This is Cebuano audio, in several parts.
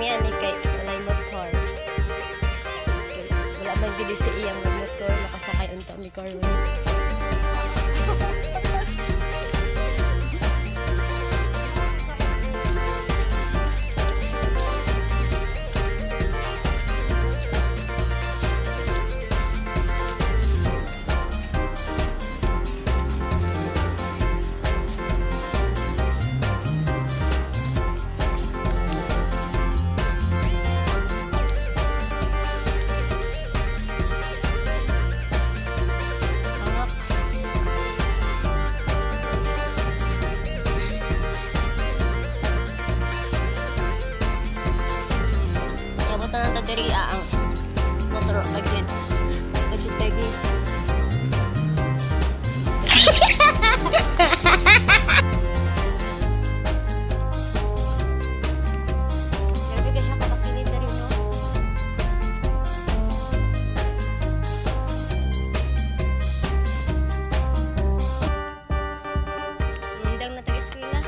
mi ani kay walay motor. Kay wala man gid si iyang motor, makasakay unta mi karon. Hangak. Yabot na ta diri ah, ang motor agad. Kasi tagi. Grabe ka siya kabakilid na rin, no? Nindang na tag-eskwela.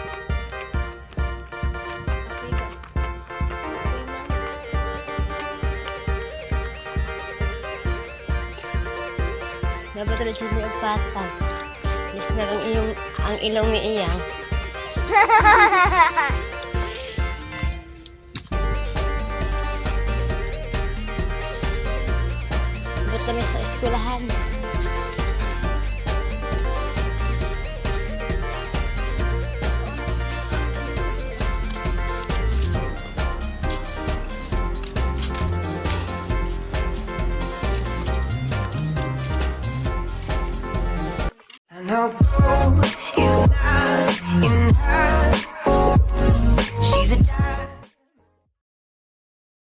Ako'y ba? Ako'y man. Dapat rin siya niya patag. Yes na ang iyong ang ilong ni iyang. Abot kami sa eskwelahan. And I'll go